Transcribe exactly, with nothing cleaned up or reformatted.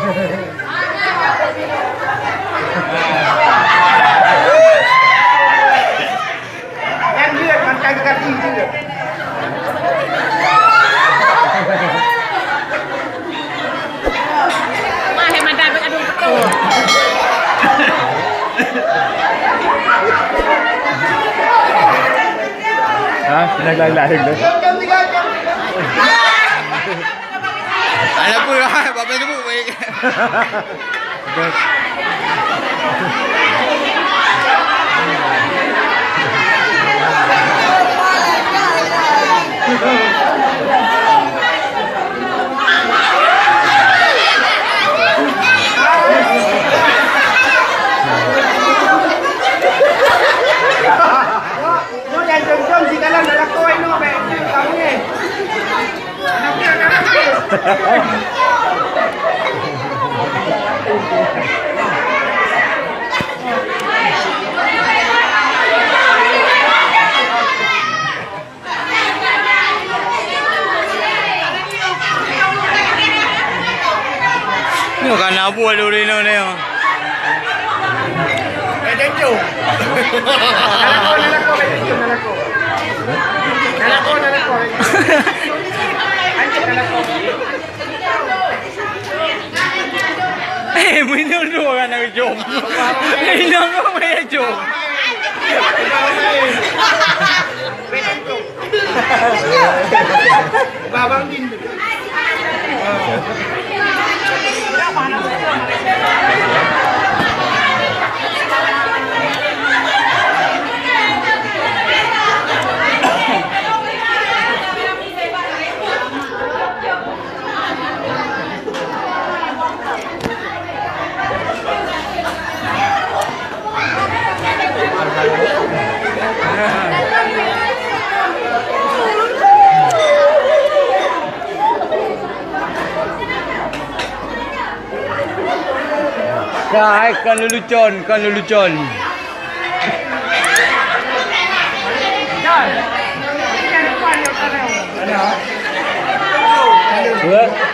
Nyan jeuet, mantong gaki jeuet. Wah, hemat dah, aduh, betul. Ha, dah lain-lain tu. Ada pun lah, bapak sebut baik. Nyoe nyang jom-jom sigalan dak lakoe nyoe, bèk kamoe. Nyoe ka na buet lôn inoe nyoe. Eh, meunyoe dua orang nak jom. Eh, inong kau main jom. Ka, hai, kon leulucon, kon leulucon. Dua.